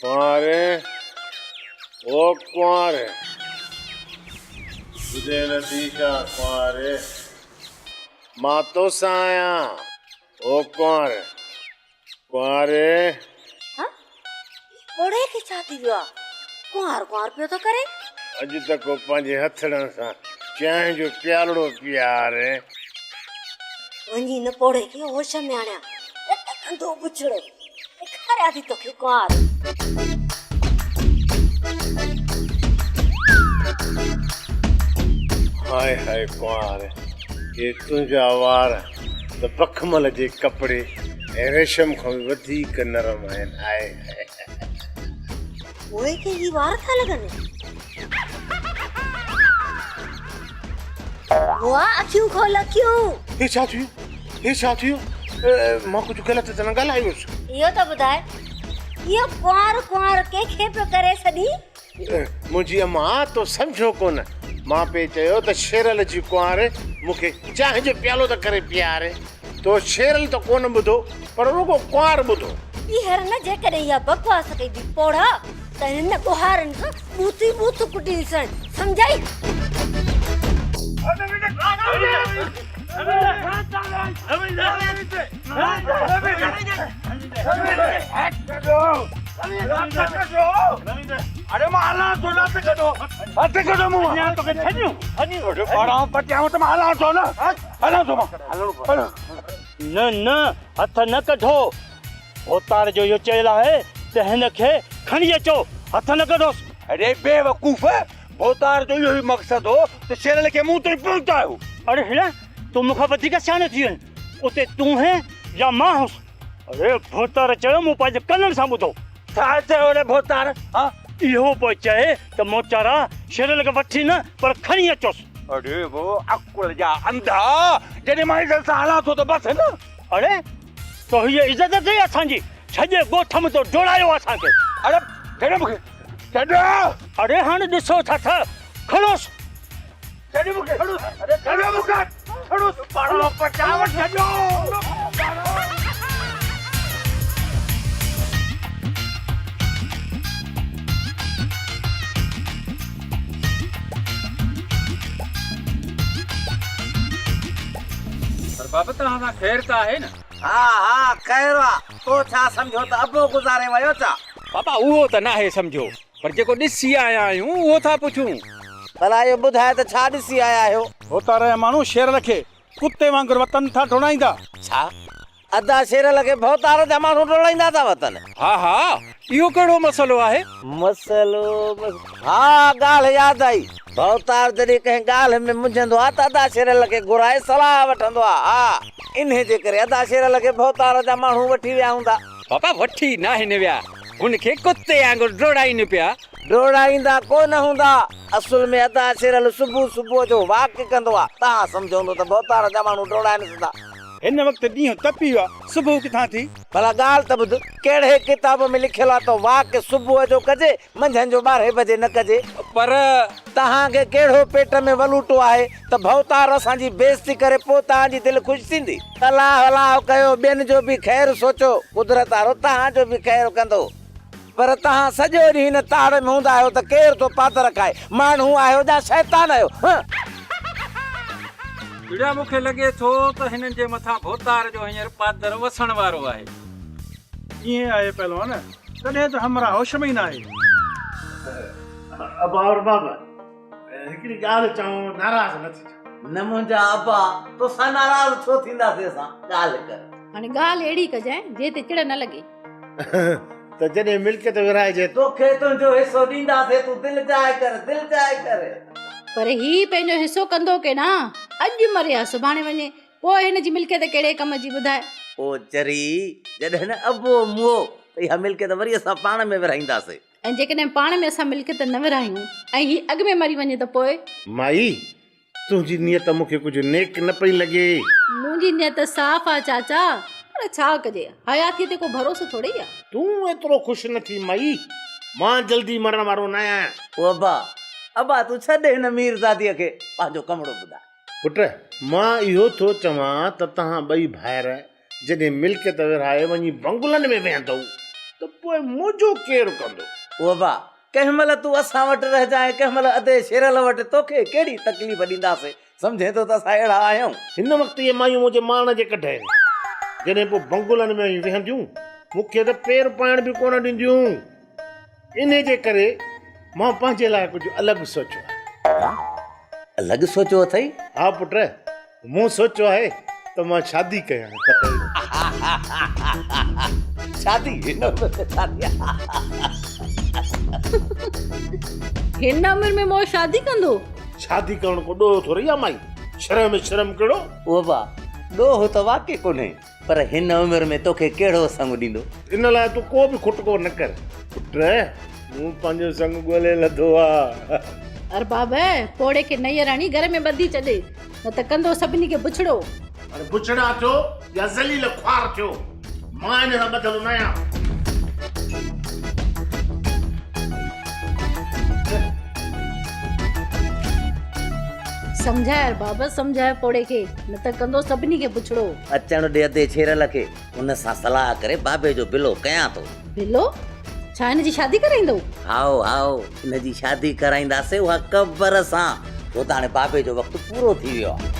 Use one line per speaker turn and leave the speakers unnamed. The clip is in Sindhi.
ڪنواري او ڪنواري ٻڌين نه ٿي ڇا ڪنواري مان توسان آهيان او ڪنواري ڪنواري.
ها هي پوڙهي کي ڇا ٿي ويو آ ڪنوار ڪنوار پيو ٿو ڪري.
اڄ ته ڪو پنهنجي هٿڙن سان چانهه جو پيالڙو پياري.
وڃي هن پوڙهي کي هوش ۾ آڻيان. رت ڪندو بڇڙو. ڏيکاريان ٿي توکي ڪنوار.
هاء هاء ڪنوار، هي تنهنجا وار ته بخمل جي ڪپڙي ۽ ريشم کان به وڌيڪ نرم آهن. High high.
پوڙهي کي هي وار ٿا لڳن. واء اکيون کول اکيون.
هي ڇا ٿيو؟ هي ڇا ٿيو؟ مان ڪجهه غلط ته نه ڳالهايوس؟
اهو ته ٻڌاء، اهو ڪنوار ڪنوار ڪنهن کي پيو ڪري سڏين؟
منهنجي امان، تو سمجهيو ڪونه. مان پئي چيو ته شيرل جي ڪنوار مون کي چانهه جو پيالو ته ڪري پياري. تو شيرل ته ڪونه ٻڌو، پر رڳو ڪنوار ٻڌو.
ٻيهر نه جيڪڏهن اها بڪواس ڪئي ٿي پوڙها ته هن ٻوهارن سان ٻوٿ ئي ٻوٿ ڪٽينديسانء، سمجهئي؟
نه نه هٿ نه ڪڍو. ڀوتار جو اهو چيل آهي ته هن کي کڻي اچو، هٿ نه ڪڍوس.
اڙي بيوقوف، ڀوتار جو اهو ئي مقصد هو ته شيرل کي مون تائين پهچايو.
اڙي هيڻا، تون مون کان وڌيڪ سياڻو ٿي وين، اتي تون هين يا مان هوس؟ اڙي ڀوتار چيو، مون پنهنجي ڪنن سان ٻڌو.
ڇا چيو اڙي ڀوتار، ها؟
اهو پيو چئي ته موچارا، شيرل کي وٺي نه پر کڻي اچوس.
اڙي وو عقل جا انڌا، جڏهن مان عزت سان هلان ٿو ته بس نه.
اڙي تو هيء عزت اٿئي اسان جي، سڄي ڳوٺ ۾ تو ڊوڙايو اسان کي.
اڙي ڇڏ مون کي، ڇڏ.
اڙي هاڻ ڏسو ٿا تھ کڻوس.
ڇڏ مون کي، اڙي ڇڏ مون کي، کڻوس. پاڻ پچاء ڇڏيو.
پر بابا توهان سان خير ته آهي نه؟
ها ها خير آ، تو ڇا سمجهيو ته ابو گذاري ويو ڇا؟
بابا اهو ته ناهي سمجهيو پر جيڪو ڏسي آيا آهيون اهو ٿا پڇون.
ڀلا اهو ٻڌاء ته ڇا ڏسي آيا آهيو؟
هوتارا جا ماڻهو شيرل کي ڪتي وانگر وطن ٿا ڊوڙائيندا.
ڇا؟ ادا شيرل کي ڀوتار جا ماڻهو ڊوڙائيندا ٿا وتن.
ها ها اهو ڪهڙو مسئلو آهي؟
مسئلو ها ڳالهه ياد آئي. ڀوتار جڏهن ڪنهن ڳالهه ۾ منجهندو آ ته ادا شيرل کي گهرائي صلاح وٺندو آ. ها انهي جي ڪري ادا شيرل کي ڀوتار جا ماڻهو وٺي ويا هوندا.
بابا وٺي ناهن ويا هن کي ڪتي آنگر ڊوڙائين پيا.
ڊوڙائيندا ڪو نه هوندا. اصل ۾ ادا شيرل صبح صبح جو واڪ ڪندو آ. تهان سمجهو هوندو ته ڀوتار جا ماڻهو ڊوڙائينس ٿا.
هن وقت ڏينهن تپي ويو آ، صبح ڪٿان ٿي؟
ڀلا ڳالهه ته ٻڌ، ڪهڙي ڪتاب ۾ لکيل آ ته واڪ صبح جو ڪجي، منجهند جو ٻارهين بجي نه ڪجي؟
پر.
توهان کي ڪهڙو پيٽ ۾ ولوٽو آهي ته ڀوتار اسان جي بيعزتي ڪري پوء توهان جي دل خوش ٿيندي؟ الله الله ڪيو، ٻين جو به خير سوچو، قدرت وارو توهان جو به خير ڪندو. پر توهان سڄو ڏينهن هن تاڙ ۾ هوندا آهيو ته ڪير ٿو پادر کائي؟ ماڻهو آهيو يا شيطان آهيو؟ هه.
اڙيا مون کي لڳي ٿو ته هنن جي مٿان ڀوتار جو هينئر پادر وسڻ وارو آهي.
ائين آهي پهلوان، تڏهن ته همراهه هوش ۾ ئي ناهي.
ابا ارباب، هڪڙي ڳالهه چوان ناراض نه ٿجو.
نه منهنجا ابا، توسان ناراض ڇو ٿينداسين اسان، ڳالهه ڪر.
هاڻي ڳالهه اهڙي ڪجانء جنهن تي چڙ نه لڳي.
ته جڏهن ملڪيت ورهائجي.
توکي تنهنجو حصو ڏينداسين، تون دل جاء ڪر، دل جاء ڪر.
پر هي پنهنجو حصو ڪندو ڪيڏانهن؟ اڄ مري ها سڀاڻي وڃي، پوء هن جي ملڪيت ڪهڙي ڪم جي ٻڌاء؟
او چري، جڏهن نه ابو مئو ته اها ملڪيت وري اسان پاڻ ۾ ورهائينداسين.
۽ جيڪڏهن پاڻ ۾ اسان ملڪيت نه ورهايون ۽ هي اڳ ۾ مري وڃي ته پوء؟
مائي، تنهنجي نيت مون کي ڪجهه نيڪ نه پئي لڳي.
منهنجي نيت صاف آ چاچا، پر ڇا ڪجي، حياتيء تي ڪو ڀروسو ٿوري ئي آ.
تون ايترو خوش نه ٿي مائي، مان جلدي مرڻ وارو نه آهيان.
او ابا، ابا تون ڇڏ هن ميرزاديء کي، پنهنجو ڪمڙو ٻڌاء.
پٽ، مان اهو ٿو چوان ته توهان ٻئي ڀائر جڏهن ملڪيت ورهائي وڃي بنگلن ۾ ويهندؤ ته پوء منهنجو ڪير ڪندو؟
ابا، ڪنهن مهل تون اسان وٽ رهجانء ۽ ڪنهن مهل ادي شيرل وٽ، توکي ڪهڙي تڪليف ڏينداسين؟ سمجهين ٿو ته اسان اهڙا آهيون؟
هن وقت اهي مايون منهنجي ماڻ جي ڪڍ آهن. جڏهن پوء بنگلن ۾ وڃي ويهنديون، مون کي ته پير پائڻ به ڪونه ڏينديون. انهيء جي ڪري مان پنهنجي لاء ڪجهه الڳ سوچيو آهي.
ها؟ الڳ سوچيو اٿئي؟
ها پٽ، مون سوچيو آهي ته مان شادي ڪيان.
شادي؟ هن عمر ۾ شادي؟
هن عمر ۾ مون شادي ڪندو؟
شادي ڪرڻ ڪو ڏوهه ٿورئي آ مائي، شرم شرم ڪهڙو؟
ابا، ڏوهه ته واقعي ڪونهي، پر هن عمر ۾ توکي ڪهڙو سڱ ڏيندو؟
ان لاء تون ڪو به کٽڪو نه ڪر. پٽ، مون پنهنجو سڱ ڳولي لڌو آ.
ارباب، پوڙهي کي نيئر هڻي گهر ۾ ٻڌي ڇڏ، نه ته ڪندو سڀني کي بڇڙو.
اڙي بڇڙا ٿيو يا ذليل خوار ٿيو، مان ان سان ٻڌل نه آهيان.
سمجهاء ارباب، سمجهاء پوڙهي کي، نه ته ڪندو سڀني کي بڇڙو.
اچڻ ڏي ادي ڇيرل کي، ان سان صلاح ڪري بابي جو بلو ڪيان ٿو.
بلو؟ ڇا هن جي شادي ڪرائيندؤ؟
هائو هائو، ان جي شادي ڪرائينداسين اها قبر سان، ڇو ته هاڻي بابي جو وقت پورو ٿي ويو آهي.